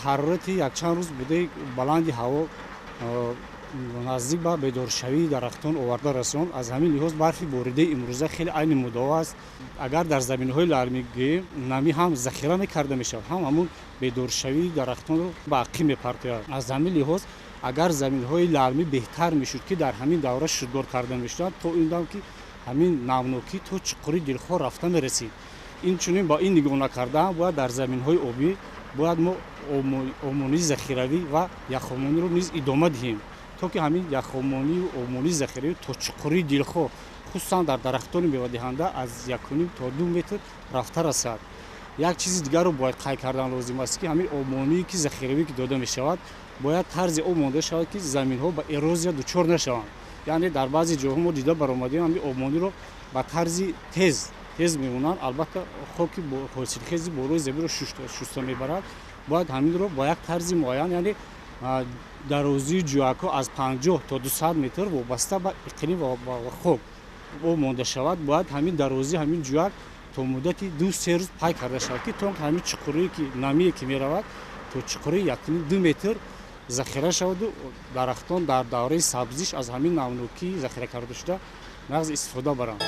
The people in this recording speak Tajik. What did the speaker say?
Ҳарорати якчанд рӯз будаи баланди ҳаво наздик ба бедоршавии дарахтон оварда расон. Аз ҳамин лиҳоз барфи боридаи имрӯза хеле айни муддао аст. Агар дар заминҳои лалмӣ гӯем, намӣ ҳам захира мекарда мешавад, ҳам ҳамун бедоршавии дарахтонро ба ақиб мепартояд. Аз ҳамин лиҳоз агар заминҳои лалмӣ беҳтар мешуд, ки дар ҳамин давра шудгор карда мешуданд, то ин дам ки ҳамин намнокӣ то чуқури дилхоҳ рафта мерасид. Инчунин ба ин нигоҳ накардаам, бояд дар заминҳои обӣ бояд мо обмонии захиравӣ ва яхобмониро низ идома диҳем, то ки ҳамин яхобмонию обмонии захиравӣ то чуқурии дилхоҳ, хусусан дар дарахтони мевадиҳанда, аз 1,5 то 2 метр рафта расад. Як чизи дигарро бояд қайд кардан лозим аст, ки ҳамин обмоние ки захиравӣ ки дода мешавад, бояд тарзи об монда шавад, ки заминҳо ба эрозия дучор нашаванд. Яъне дар баъзе ҷоҳо мо дида баромадем, ҳамин обмониро ба тарзи тез тез мемонанд. Албатта, хоки ҳосилхези болои заминро шуста мебарад. Бояд ҳаминро бо як тарзи муайян, яъне дарозии ҷӯякҳо аз 50 то 200 метр вобаста ба иқлим ва хок об монда шавад. Бояд ҳамин дарозии ҳамин ҷӯяк то муддати 2-3 рӯз пай карда шавад, ки то ҳамин чуқурие ки намие ки меравад, то чуқурии 1,5-2 метр захира шаваду дарахтон дар давраи сабзиш аз ҳамин намнокии захира карда шуда нағз истифода баранд.